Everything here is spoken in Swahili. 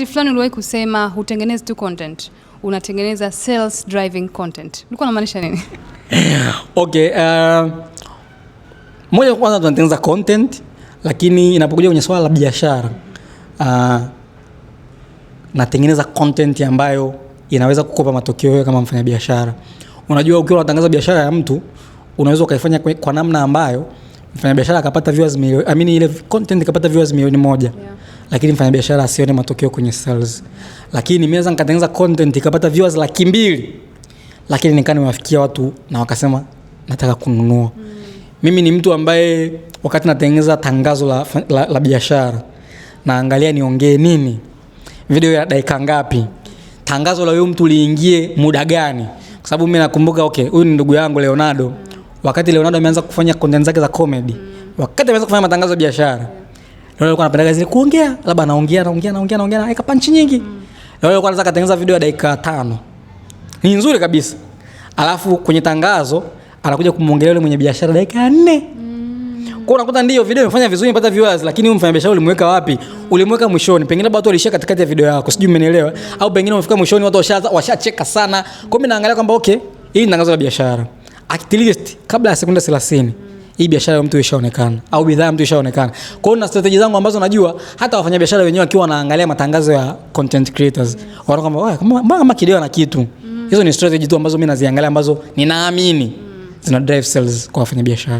Fulani uliwahi kusema hutengenezi tu content, unatengeneza sales driving content. Ulikuwa unamaanisha nini? Okay, moja, kwanza tunatengeneza content, lakini inapokuja kwenye swala la biashara, natengeneza content ambayo inaweza kukupa matokeo wewe kama mfanyabiashara. Unajua, ukiwa unatangaza biashara ya mtu, unaweza ukaifanya kwa namna ambayo mfanyabiashara akapata viewers milioni, I mean, ile content ikapata viewers milioni 1, lakini mfanyabiashara asione matokeo kwenye sales. Lakini mimi naweza nikatengeneza content ikapata viewers 200,000, lakini nikaa nimewafikia watu na wakasema nataka kununua. Mimi ni mtu ambaye wakati natengeneza tangazo la biashara, naangalia niongee nini, video ya dakika ngapi, tangazo la huyo mtu liingie muda gani, kwa sababu mimi nakumbuka, okay, huyu ni ndugu yangu Leonardo. Wakati Leonardo ameanza kufanya content zake za comedy, wakati ameanza kufanya matangazo ya biashara, Leonardo alikuwa anapenda zile kuongea, labda anaongea, anaongea, anaongea, anaongea, anaweka punch nyingi. Leonardo alikuwa anataka kutengeneza video ya dakika 5, ni nzuri kabisa, alafu kwenye tangazo anakuja kumwongelea yule mwenye biashara dakika 4. Kwa unakuta ndio video imefanya vizuri, imepata viewers, lakini huyu mfanyabiashara ulimweka wapi? Ulimweka mwishoni. Pengine labda watu walishia katikati ya video yako, sijui umenielewa? Au pengine umefika mwishoni, watu washacheka sana. Kwa hiyo mimi naangalia kwamba okay, hii ni tangazo la biashara. At least kabla ya sekunde 30 hii biashara ya mtu ishaonekana au bidhaa ya mtu ishaonekana. Kwa hiyo na strategy zangu ambazo najua hata wafanyabiashara wenyewe wakiwa wanaangalia matangazo ya content creators, wanaona kwamba "Oya, kama Kideo na kitu." Hizo ni strategy tu ambazo mimi naziangalia, ambazo ninaamini zina drive sales kwa wafanyabiashara.